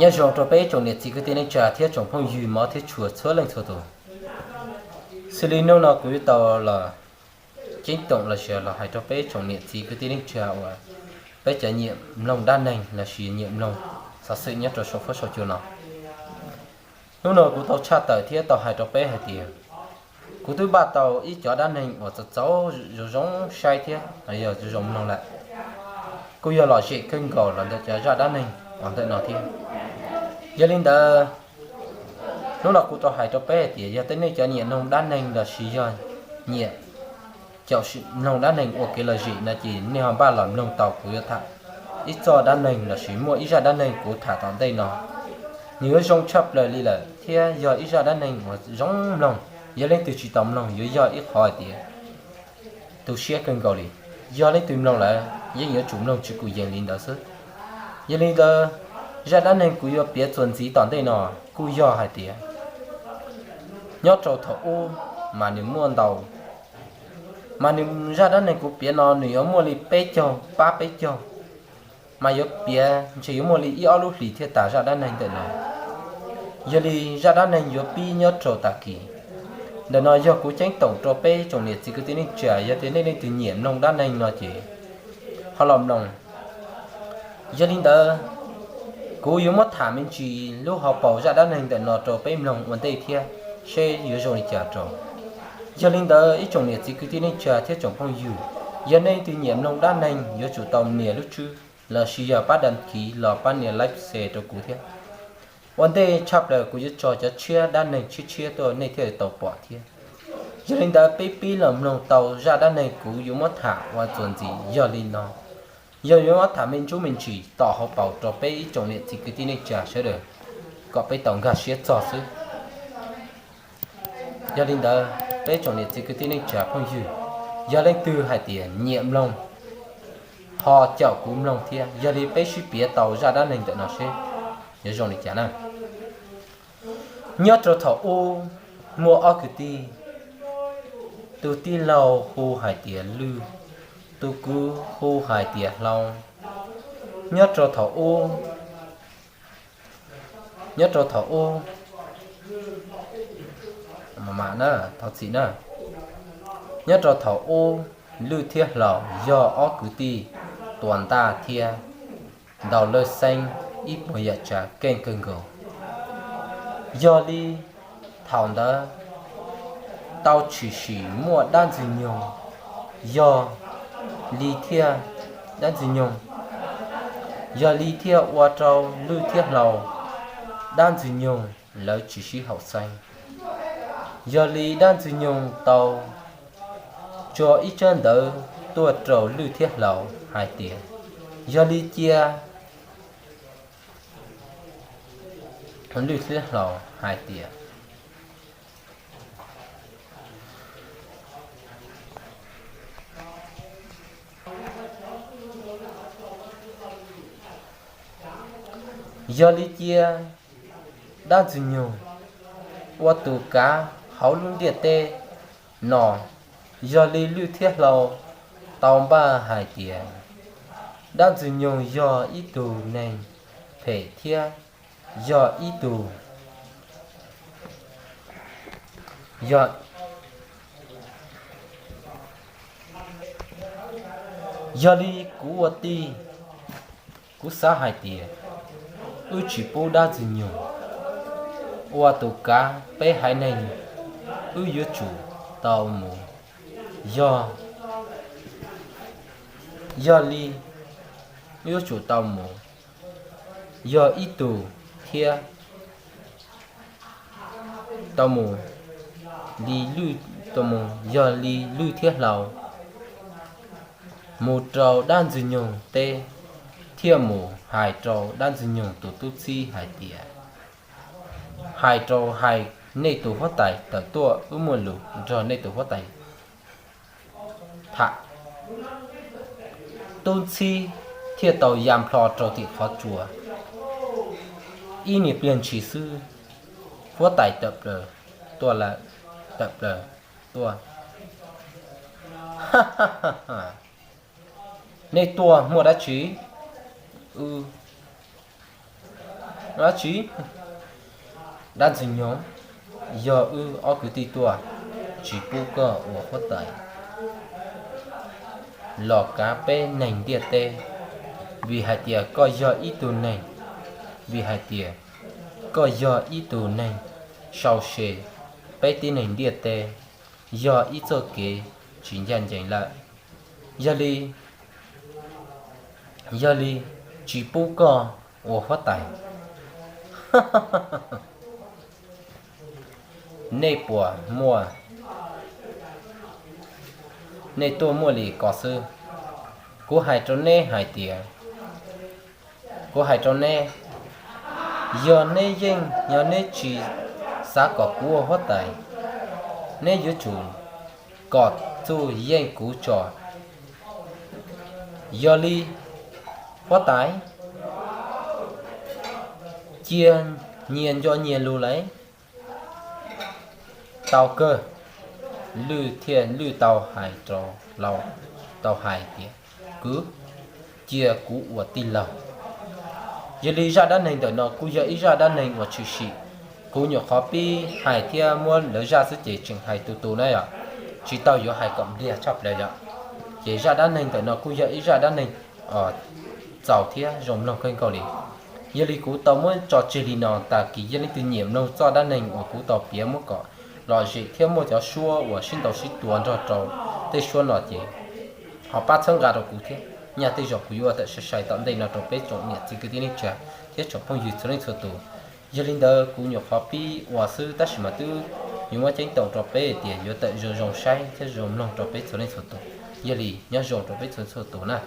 Nyob zoo rau peb tsoom niam txiv kwv tij neej tsa thiab tsoom phooj ywg mov thiab tshua txhua leej txhua tus. Xws li hnub no kuv yuav tau los ceeb toom los sis los hais rau peb tsoom niam txiv kwv tij neej tsa uas peb cov nyiam mloog dab neeg los sis nyiam mloog xov xwm nyob rau saum huab saum cua no. Hnub no kuv tau tshaj tawm thiab tau hais rau peb hais tias kuv twb npaj tau ib cov dab neeg uas txaus txaus zoo zoo saib thiab yog zoo zoo mloog lawm. Kuj yog lom zem kawg nkaus los ntawm cov zaj dab neeg uas ntawm no thiab. Yog li ntawd, hnub no kuv tau hais rau peb hais tias yog tej nej cov nyiam mloog dab neeg los sis yog nyiam caum mloog dab neeg ua kev lom zem no ces nej ho npaj los mloog tau kuv yuav tham ib txoj dab neeg los sis muaj ib zaj dab neeg kuv tham tom ntej no. Nws yuav zoo tshaj plaws li lawm thiab yog ib zaj dab neeg uas zoo mloog. Yog leej twg tsis tau mloog yuav yog ib qhov hais tias tu siab kawg nkaus li. Yog leej twg mloog lawm yeej yuav tsum mloog tsis kuj yees li ntawd xwb. Yog li ntawd, zaj dab neeg kuv yuav piav txuas ntxiv tom ntej no kuj yog hais tias nyob rau thaum ub mas nws muaj ntau, mas nws zaj dab neeg kuv piav no nws yuav muaj li peb caug pab peb caug, mas yuav piav ntshe yuav muaj li ib ob lub hlis thiaj tas zaj dab neeg ntawm no. Yog li zaj dab neeg yuav pib nyob rau tag kis. Ntawm no yog kuv ceeb toom rau peb tsoom niam txiv kwv tij neej tsa, yog tias nej leej twg nyiam mloog dab neeg no ces ho los mloog. Yog li ntawd, kuv yuav muab tham me ntsis lub hauv paus zaj dab neeg ntawm no rau peb mloog ua ntej thiab seb yuav zoo li cas rau. Yog li ntawd ib tsoom niam txiv kwv tij neej tsa thiab tsoom phooj ywg, yog nej leej twg nyiam mloog dab neeg yuav tsum tau nias lub tswb los sis yog pab đăng ký los pab nias like share rau kuv thiab. Ua ntej tshaj plaws kuv yuav tso cov tshiab dab neeg tshiab tshiab tuaj nej thiaj tau pom thiab. Yog li ntawd peb pib los mloog tau zaj dab neeg kuv yuav muab tham ua txuas ntxiv yog li no. Yog yuav muab tham me ntsuab me ntsis tom hauv paus rau peb ib tsoom niam txiv kwv tij neej tsa sawv daws kom peb tau nkag siab txog xwb. Yog li ntawd peb tsoom niam txiv kwv tij neej tsa phooj ywg, yog leej twg hais tias nyiam mloog ho caum kuv mloog thiab. Yog li peb sib piav tau zaj dab neeg ntawm no seb yuav zoo li cas na. Nyob rau thaum ub muaj ob kwv tij, tus tij laug hu hais tias Lwj, tus kwv hu hais tias Hlau. Nyob rau thaum ub, nyob rau thaum ub, thov txim na, nyob rau thaum ub Lwj thiab Hlau yog ob kwv tij tuas ntaj thiab ntaus lawj xeeb ib puas yam tsav keej kawg nkaus. Yog li thaum ntawd tau tshwm sim muaj dab ntxwg nyoog, yog li thiaj, dab ntxwg nyoog, yog li thiaj ua rau Lwj thiab Hlau dab ntxwg nyoog lawv tsis sib haum xeeb. Yog li dab ntxwg nyoog tau tso ib tsab ntawv tuaj rau Lwj thiab Hlau hais tias, yog li cia, Lwj thiab Hlau hais tias, yog li cia dab ntxwg nyoog ua tus kav hauv lub ntiaj teb no. Yog li Lwj thiab Hlau tau npaj hais tias dab ntxwg nyoog yog ib tug neeg phem thiab yog ib tug, yog, yog li kuv ua tij, kuv xav hais tias wb tsis pub dab ntxwg nyoog ua tus kav peb haiv neeg, wb yuav tsum tau mus, yog, yog li wb yuav tsum tau mus, yog ib tug thiab tau mus li Lwj, tau mus yog li Lwj thiab Hlau mus rau dab ntxwg nyoog teb, thiaj mus hais rau dab ntxwg nyoog tus tub txib hais tias, hais rau, hais nej tus huab tais tawm tuaj, wb muaj lus nrog nej tus huab tais tham. Tub txib thiaj tau ya nplho rau tim qhov tsua. Ib niag pliag ntshis xwb, huab tais tawm plaws tuaj lawm, tawm plaws tuaj. Nej tuaj muaj dab tsi? Wb Dab tsi? Dab ntxwg nyoog, yog wb ob kwv tij tuaj tsis pub koj ua huab tais los kav peb neeg ntiaj teb, vim hais tias koj yog ib tug neeg, vim hais tias koj yog ib tug neeg sau se peb tib neeg ntiaj teb, yog ib txoj kev tsis ncaj ncees lawm. Yog li, yog li tsis pub koj ua huab tais. Nej puas muaj, nej tuaj muaj li ko xwb. Kuv hais rau neb hais tias, kuv hais rau neb, yog neb yeej, yog neb tsis xav kom kuv ua huab tais, neb yuav tsum kom txuj yeej kuv tso. Yog li, huab tais, cia nyias nco nyias lus lawm. Tau kawg, Lwj thiaj, Lwj tau hais rau Laus, tau hais tias, kwv, cia kuv ua tij laug. Yog li zaj dab neeg ntawm no kuj yog ib zaj dab neeg uas tshwm sim. Kuv nyuam qhuav pib hais thiab muab lawv zaj xwb ces tseem hais tus tus na yom, tsis tau yuav hais kom npliag tshaj plaws yom. Ces zaj dab neeg ntawm no kuj yog ib zaj dab neeg txaus thiab zoo mloog kawg nkaus li. Yog li kuv tau muab tso tseg li no, tag kis yog leej twg nyiam mloog txoj dab neeg uas kuv tau piav muab kom lom zem thiab muaj cov suab uas sib ntaus sib tua nrog rau tej suab no ces ho pab txhawb nqa rau kuv thiab. Nyaj tej zaum kuv yuav ua tawm sai sai tom ntej no rau peb tsoom niam txiv kwv tij neej tsa thiab tsoom phooj ywg txhua leej txhua tus. Yog li ntawd kuv nyuam qhuav pib ua xwb tab sis mas twb yuav muab ceeb toom rau peb tias yuav tawm zoo zoo saib thiab zoo mloog rau peb txhua leej txhua tus. Yog li nyob zoo rau peb txhua leej txhua tus na.